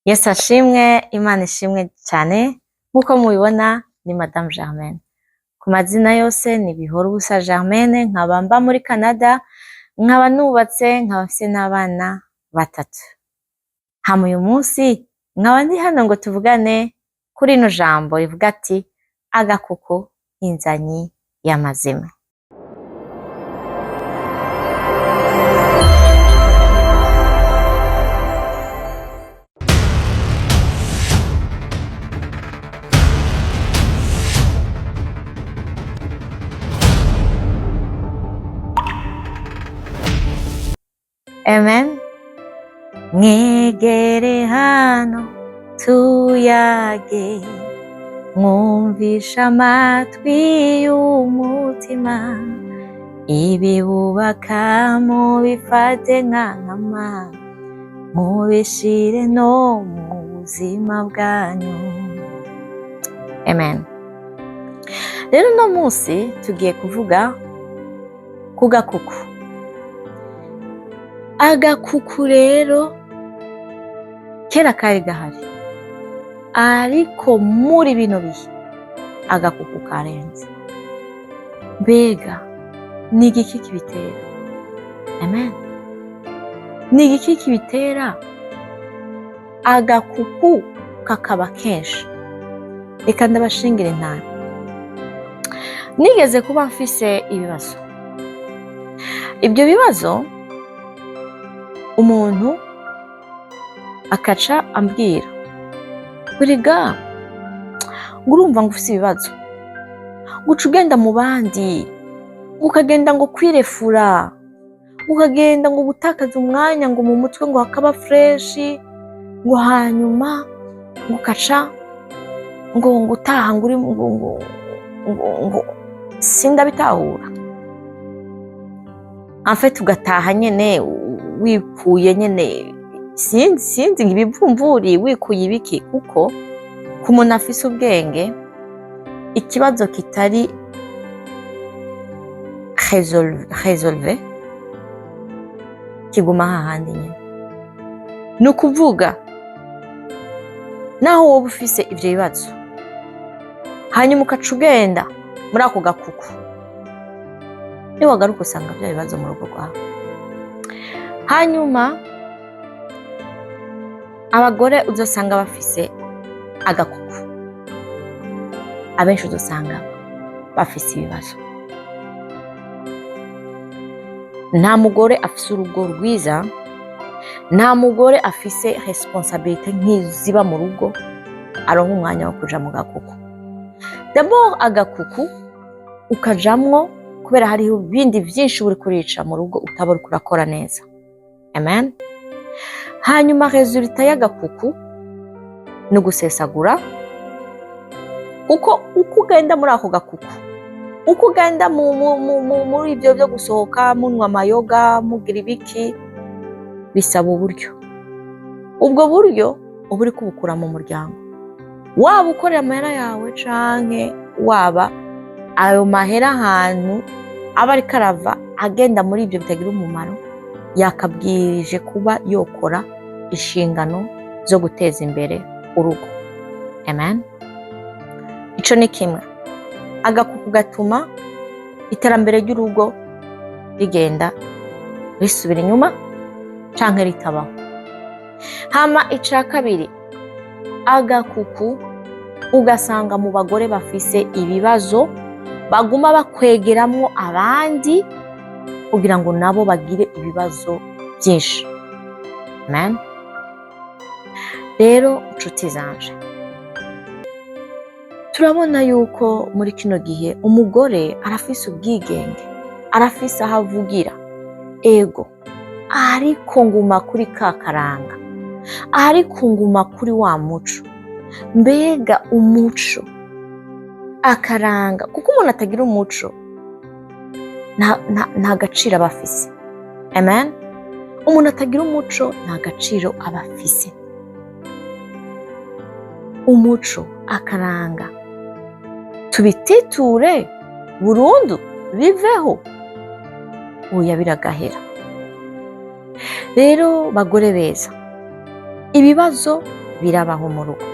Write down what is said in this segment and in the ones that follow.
Yesu ashimwe, Imana ishimwe cyane. Nk'uko mubibona ni Madame Germaine. Ku mazina yose ni Bihorubusa Germaine, nkaba mba muri Canada, nkaba nubatse, nkaba mfise n'abana batatu. Hama uyu munsi nkaba ndi hano ngo tuvugane kuri rino jambo rivuga ati agakuku inzanyi y'amazimwe. Amen. Mwegere hano tuyage, mwumvishe amatwi y'umutima, ibibubaka mubifate nka nkama, mubishire no mu buzima bwanyu. Amen. Rero uno munsi tugiye kuvuga ku gakuku. Agakuku rero kera kari gahari, ariko muri bino bihe agakuku karenze. Mbega ni igiki kibitera? Amen. Ni igiki kibitera agakuku kakaba kenshi? Reka ndabashingira intara. Nigeze kuba mfise ibibazo. Ibyo bibazo umuntu akaca ambwira, buriga ngo urumva ngo ufise ibibazo, ngo uca ugenda mu bandi, ngo ukagenda ngo kwirefura, ngo ukagenda ngo gutakaza umwanya ngo mu mutwe ngo hakaba fresh, ngo hanyuma ngo ukaca ngo utaha ngo uri ngo sindabitahura. En fait ugataha nyene wikuye nyene, sinzi ngo ibivumvuri wikuye ibiki, kuko ku muntu afise ubwenge ikibazo kitari résolve kiguma hahandi nyene. Ni ukuvuga naho woba ufise ivyo bibazo hanyuma ukaca ugenda muri ako gakuku, niwagaruka usanga vya bibazo mu rugo rwawe. Hanyuma abagore uzosanga bafise agakuku, abenshi uzosanga bafise ibibazo. Nta mugore afise urugo rwiza, nta mugore afise responsabilité nk'iziba mu rugo aronka umwanya wo kuja mu gakuku. D'abord agakuku ukajamwo kubera hariho ibindi vyinshi uri kurica mu rugo utaba uriko urakora neza. Amen. Hanyuma résultat y'agakuku ni ugusesagura, kuko uko ugenda muri ako gakuku, uko ugenda muri ivyo vyo gusohoka munywa amayoga mugira ibiki, bisaba uburyo. Ubwo buryo uba uriko ubukura mu muryango, waba ukorera amahera yawe canke waba ayo mahera ahantu aba ariko arava agenda muri ivyo bitagira umumaro, yakabwirije kuba yokora inshingano zo guteza imbere urugo. Amen. Ico ni kimwe. Agakuku gatuma iterambere ry'urugo rigenda risubira inyuma canke ritabaho. Hama ica kabiri, agakuku ugasanga mu bagore bafise ibibazo baguma bakwegeramwo abandi kugira ngo nabo bagire ibibazo byinshi. Amen. Rero nshuti zanje, turabona yuko muri kino gihe umugore arafise ubwigenge, arafise aho avugira, ego, ariko nguma kuri ka karanga, ariko nguma kuri wa muco. Mbega umuco, akaranga, kuko umuntu atagira umuco nta gaciro aba afise. Amen. Umuntu atagira umuco nta gaciro aba afise. Umuco, akaranga, tubititure burundu biveho, oya biragahera. Rero bagore beza, ibibazo Birabaho mu rugo,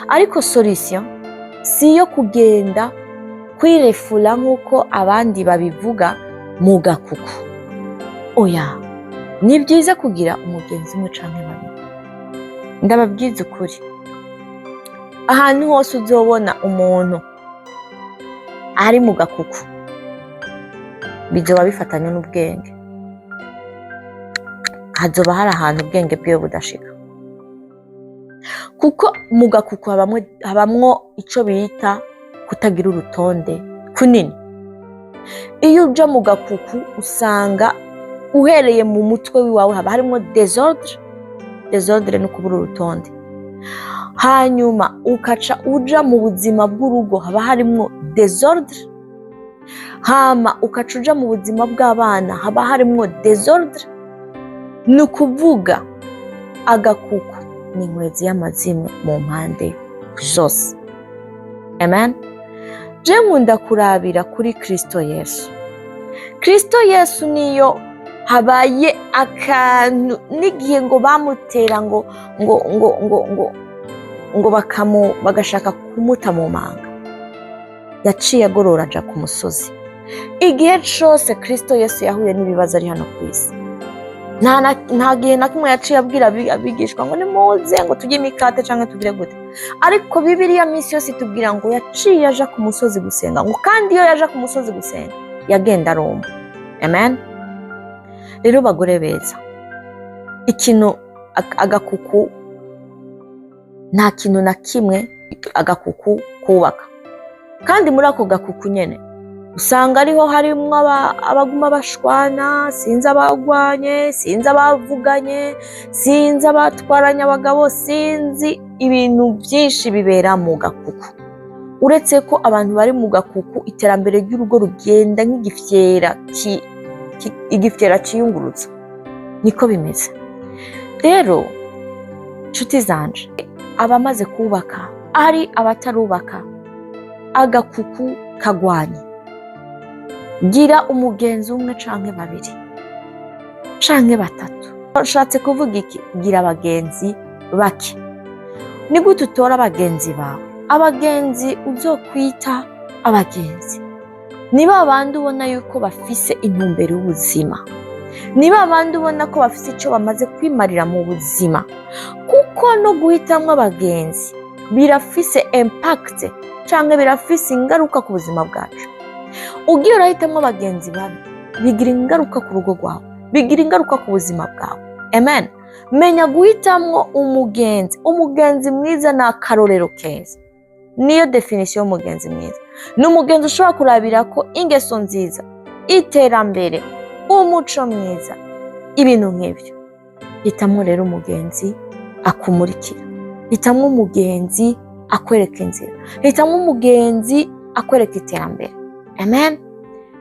ariko solution si iyo kugenda kwirefula nk'uko abandi babivuga mu gakuku. Oya, ni byiza kugira umugenzi umwe canke babiri. Ndababwiza ukuri, ahantu hose uzobona umuntu ari mu gakuku, bizoba bifatanye n'ubwenge, hazoba hari ahantu ubwenge bwiwe budashika, kuko mu gakuku habamwo ico bita kutagira urutonde kunini. Iyo uja mu gakuku, usanga uhereye mu mutwe wiwawe haba harimwo désordre. Désordre ni ukubura urutonde. Hanyuma ukaca uja mu buzima bw'urugo, haba harimwo désordre. Hama ukaca uja mu buzima bw'abana, haba harimwo désordre. Ni ukuvuga agakuku ni inkwezi y'amazimwe mu mpande zose. Amen. Je nkunda kurabira kuri Kristo Yesu. Kristo Yesu niyo habaye akantu n'igihe ngo bamutera ngo bagashaka kumuta mu manga, yaciye agorora aja ku musozi. Igihe cose Kristo Yesu yahuye n'ibibazo ari hano ku isi, nta gihe na kimwe yaciye abwira abigishwa ngo nimuze ngo turye imikate canke tugire gute. Ariko Bibiliya minsi yose itubwira ngo yaciye aja ku musozi gusenga, ngo kandi iyo yaja ku musozi gusenga yagenda arumva. Amen. Rero bagore beza, ikintu agakuku, nta kintu na kimwe agakuku kubaka. Kandi muri ako gakuku nyene usanga ariho harimwo abaguma bashwana, sinzi abagwanye, sinzi abavuganye, sinzi abatwaranye abagabo, sinzi. Ibintu byinshi bibera mu gakuku. Uretse ko abantu bari mu gakuku, iterambere ry'urugo rugenda nk'igifyera igifyera ciyungurutsa, niko bimeze. Rero nshuti zanje, abamaze kubaka, ari abatarubaka, agakuku kagwanye. Gira umugenzi umwe canke babiri canke batatu. Ushatse kuvuga iki? Gira abagenzi bake. Ni gute utora abagenzi bawe? Abagenzi uzokwita abagenzi ni ba bandi ubona yuko bafise intumbero y'ubuzima, ni ba bandi ubona ko bafise icyo bamaze kwimarira mu buzima, kuko no guhitamwo abagenzi birafise impact cyangwa birafise ingaruka ku buzima bwacu. Ugiye urahitamo abagenzi babi, bigira ingaruka ku rugo rwawe, bigira ingaruka ku buzima bwawe. Amen. Menya guhitamwo umugenzi. Umugenzi mwiza ni akarorero keza, niyo définition y'umugenzi mwiza. Ni umugenzi ushobora kurabira ko ingeso nziza, iterambere, umuco mwiza, ibintu nk'ibyo. Hitamo rero umugenzi akumurikira, hitamo umugenzi akwereka inzira, hitamo umugenzi akwereka iterambere. Amen.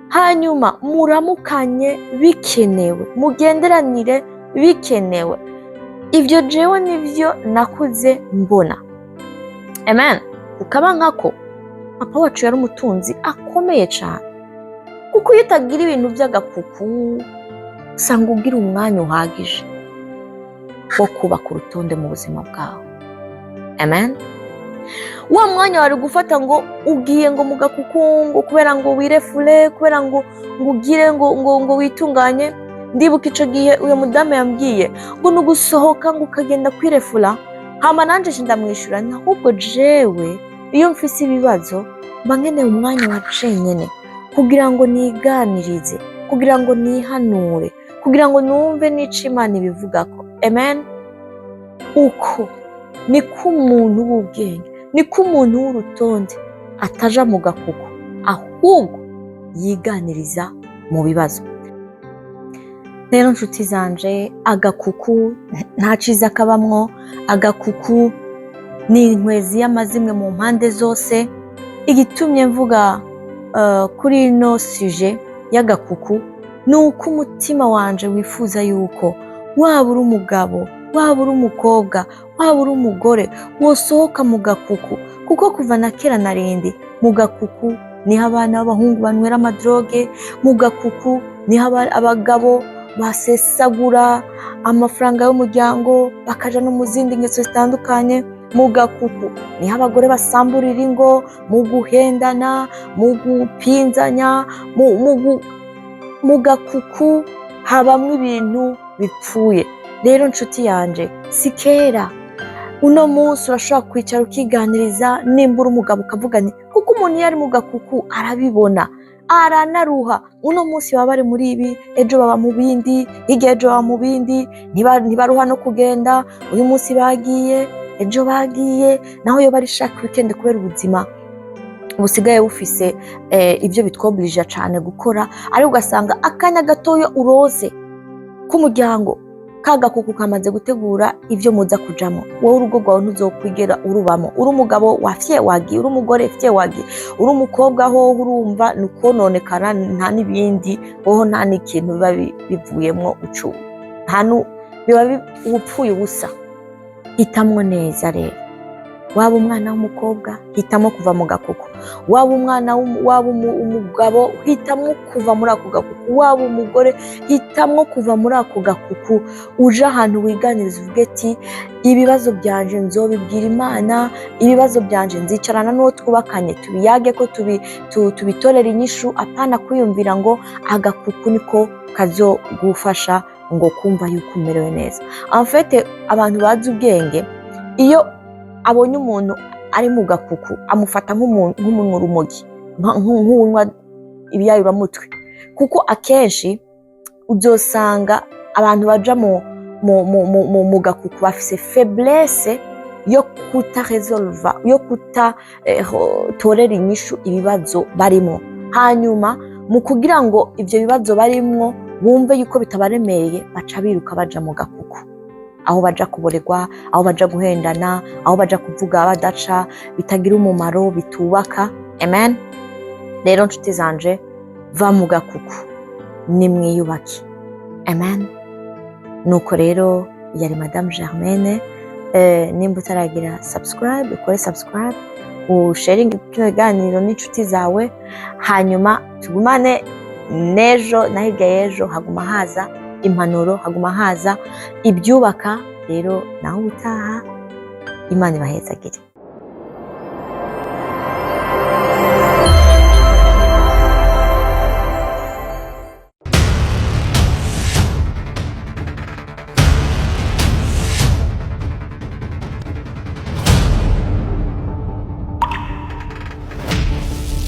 Hanyuma muramukanye bikenewe, mugenderanire bikenewe. Ibyo jewe nibyo nakuze mbona. Amen. Ukaba nkako papa wacu yari umutunzi akomeye cyane, kuko iyo utagira ibintu by'agakuku, usanga ugira umwanya uhagije wo kubaka urutonde mu buzima bwawe. Amen. Wa mwanya wari gufata ngo ugiye ngo mu gakuku, ngo kubera ngo wirefure, kubera ngo ugire ngo witunganye. Ndibuka ico gihe uyo mudamu yambwiye ngo ni ugusohoka ngo ukagenda kwirefura. Hama nanje nca ndamwishura, ahubwo jewe iyo mfise ibibazo mba nkeneye umwanya wa jenyene kugira ngo niganirize, kugira ngo nihanure, kugira ngo numve n'ico Imana ibivugako. Amen. Uko niko umuntu w'ubwenge, niko umuntu w'urutonde ataja mu gakuku, ahubwo yiganiriza mu bibazo. Rero nshuti zanje, agakuku nta ciza kabamwo. Agakuku ni inkwezi y'amazimwe mu mpande zose. Igitumye mvuga kuri ino sujet y'agakuku ni uko umutima wanje wifuza yuko waba uri umugabo, waba uri umukobwa, waba uri umugore, wosohoka mu gakuku, kuko kuva na kera narindi mu gakuku niho abana b'abahungu banywera amadroge, mu gakuku niho abagabo Basesagura amafaranga y'umuryango, bakaja no mu zindi ngeso zitandukanye. Mu gakuku niho abagore basamburira ingo, mu guhendana, mu gupinzanya. Mu gakuku habamwo ibintu bipfuye. Rero nshuti yanje, si kera, uno munsi urashobora kwicara ukiganiriza, nimba uri umugabo ukavuga ni kuko umuntu iyo ari mu gakuku arabibona, aranaruha. Uno munsi baba bari muri ibi, ejo baba mu bindi, hirya ejo baba mu bindi. Ntibaruha no kugenda. Uyu munsi bagiye, ejo bagiye, naho yo bari chaque weekend, kubera ubuzima busigaye bufise ibyo bitwoburija cane gukora. Ariko ugasanga akanya gatoya uroze k'umuryango, ka gakuku kamaze gutegura ibyo muza kujamo. Wowe urugo rwawe ntuzokwigera urubamo. Uri umugabo wafye wagiye, uri umugore fye wagiye, uri umukobwa hoho urumva ni ukononekara, nta n'ibindi hoho, nta n'ikintu biba bivuyemwo, ucu nta biba upfuye ubusa. Hitamwo neza rero. Waba umwana w'umukobwa, hitamo kuva mu gakuku. Waba umwana waba umugabo, hitamwo kuva muri ako gakuku. Waba umugore, hitamwo kuva muri ako gakuku, uje ahantu wiganiriza, uvuge ati: "Ibibazo byanje nzobibwira Imana, ibibazo byanje nzicarana n'uwo twubakanye tubiyage ko tubitorere inyishu." Apana kwiyumvira ngo agakuku niko kazogufasha ngo kumva yuko umerewe neza. En fait, abantu bazi ubwenge, iyo abonye umuntu ari mu gakuku, amufata nk'umuntu urumogi, nk'unywa ibiyayuramutwe, kuko akenshi uzosanga abantu baja mu gakuku bafise faiblesse yo kutaresolva, yo kutatorera inyishu ibibazo barimo. Hanyuma mu kugira ngo ivyo bibazo barimwo bumve yuko bitabaremereye, baca biruka baja mu gakuku, aho baja kuborerwa, aho baja guhendana, aho baja kuvuga badaca, bitagira umumaro, bitubaka. Amen. Rero nshuti zanje, va mu gakuku, nimwiyubake. Amen. Nuko rero yari Madame Germaine. Nimba utaragira subscribe, ukore subscribe, usharinge kino kiganiro n'inshuti zawe, hanyuma tugumane n'ejo na hirya y'ejo. Haguma haza impanuro, haguma haza ibyubaka. Rero naho ubutaha, Imana ibahezagire.